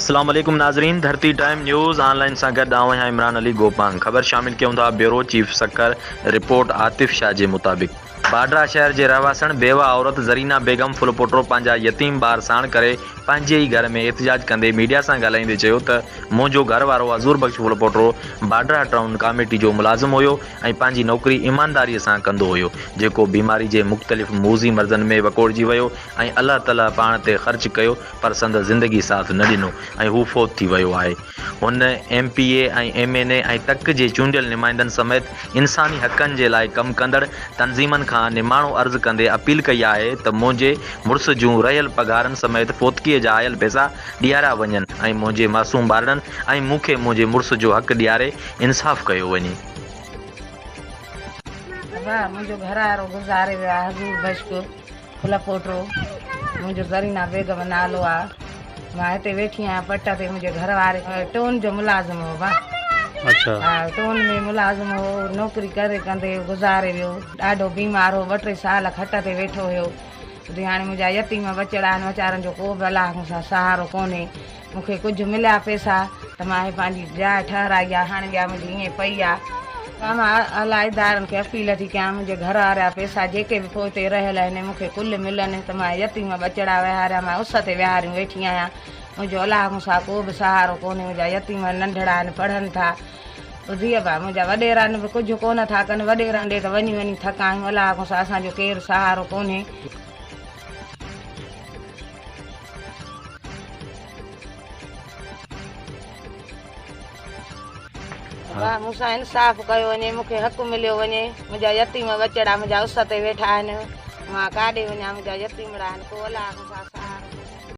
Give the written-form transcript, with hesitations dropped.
اسلام عليڪم ناظرين ڌرتي ٽائيم نيوز آن لائين سان گڏ آئون آهيان عمران علي گوپانگ خبر شامل ڪيون ٿا bureau chief Sukkur report Atif Shah جي مطابق باڊرا شهر جي رهواسڻ بيوه عورت زرينا بيگم ڦلپوٽو پنهنجا يتيم ٻار ساڻ ڪري پنهنجي ئي گهر ۾ احتجاج ڪندي ميڊيا سان ڳالهائيندي چيو ته منهنجو گهر وارو حضور بخش ڦلپوٽو باڊرا ٽائون ڪاميٽي جو ملازم هيو ۽ پنهنجي نوڪري ايمانداري سان ڪندو هيو جيڪو بيماري جي مختلف موذي مرضن ۾ وڪوڙجي ويو ۽ الله تعالي پاڻ تي خرچ ڪيو پر سندس زندگي ساٿ نه ڏنو ۽ هو فوت ٿي ويو آهي. هن M P A ۽ M N A ۽ تڪ جي چونڊيل نمائندن سميت انساني حقن جي لاء ڪم ڪندڙ تنظيمن کان نماڻو عرض ڪندي اپيل ڪئي آهي ته منهنجي مڙس جون رهيل پگهارن سميت فوتگيء جا آيل پئسا ڏياريا وڃن ۽ منهنجي معصوم ٻارڙن ۽ مون کي منهنجي مڙس جو حق ڏياري انصاف ڪيو وڃي. ابا منهنجو گهروارو گذاري ويو آهي حضور بخش. ڦلپوٽو، منهنجو زرينا بيگم نالو آ، مان هتي ويٺي آهيان پٽ تي، منهنجي گهر واري ٽون جو ملازم هو با. اڇا. ها ٽون ۾ ملازم هو، نوڪري ڪري ڪندي گذاري ويو، ڏاڍو بيمار هو، ٻه ٽي سال کٽ تي ويٺو هيو. ٻڌي هاڻي منهنجا يتيم ٻچڙا آهن، ويچارن جو ڪو به الله مون سان سهارو ڪونهي. مون کي ڪجهه مليا پئسا ته مان هي پنهنجي جاء ٺهرائي آ، هاڻي اها منهنجي ائين پئي آ. مان اعليٰ ادارن کي اپيل ٿي ڪيان، منهنجي گهر وارا پئسا جيڪي به پوئتي رهيل آهن، مون کي ڪل ملن ته مان يتيم ٻچڙا ويهاريان، مان اس تي ويهاريون ويٺي آهيان، منهنجو الله مون سان ڪو به سهارو ڪونهي، منهنجا يتيم ننڍڙا آهن، پڙهن ٿا. ٻڌي ابا، منهنجا وڏيرا به ڪجهه ڪونه ٿا ڪن، وڏيرن ڏي ته وڃي وڃي ٿڪا آهيون، الله مون سان اسان جو ڪير سهارو ڪونهي. ابا مون سان انصاف ڪيو وڃي مون کي حق مليو وڃي منهنجا يتيم ٻچڙا منهنجا اس تي ويٺا آهن مان ڪاڏي وڃان منهنجا يتيمڙا آهن ڪو الله مون سان.